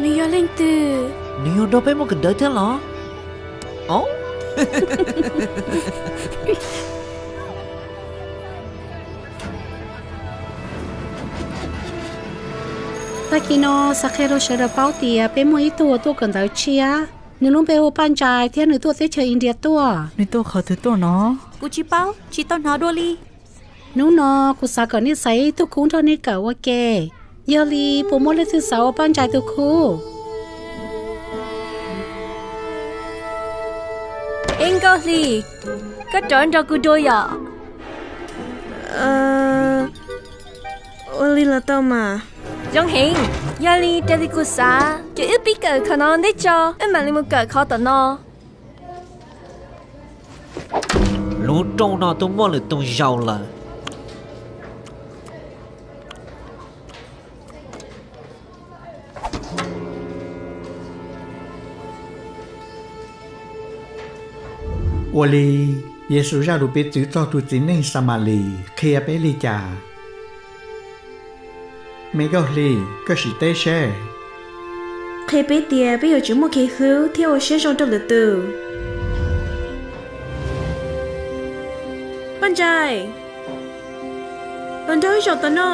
Nws yog leej twg? Nws yog nrog peb muaj kawm ntawv thiab los? Tag kis no xav qhia rau sawv daws paub tias peb muaj ib tug uas tuaj kawm ntawv tshiab. Nws lub npe hu ua Paj Ntsais thiab nws tuaj teb chaws India tuaj. Nws tuaj qhov twg tuaj no? Kuv tsis paub, tsis tau hnov dua li. Hnub no kuv xav kom nej xaiv ib tug khub nrog nej kawm ua ke. Yog li puas muaj leej twg xav ua Paj Ntsais tus khub? Ib Nkauj Hli, koj rov nrog kuv dua yom? Ua li los tau mas. Zoo heev, yog li raws li kuv xav ces wb pib kawm qhov no ua ntej tso, wb mam li mus kawm qhov tom no. Lub rooj no twb muaj lwm tus zaum lawm. Ua li, Yexus zaj lus piv txwv txog tus txiv neej Xamalis qhia peb li cas? Me Nkauj Hli, koj sim teb seb. Qhia peb tias peb yuav tsum muaj kev hlub thiab ua siab zoo rau lwm tus. Paj Ntsais, los nrog wb zaum tom no.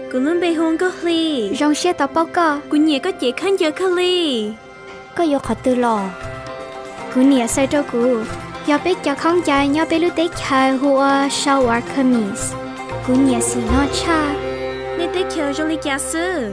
Kuv lub npe hu Nkauj Hli. Zoo siab tau paub koj. Kuv nyiam koj cev khaub ncaws kawg li. Koj yuav qhov twg los? Kuv niam xaws rau kuv, yog peb cov khaub ncaws nyob peb lub teb chaws hu ua shalwar kameez. Kuv nyiam xim no tshaj. Nej teb chaws zoo li cas xwb?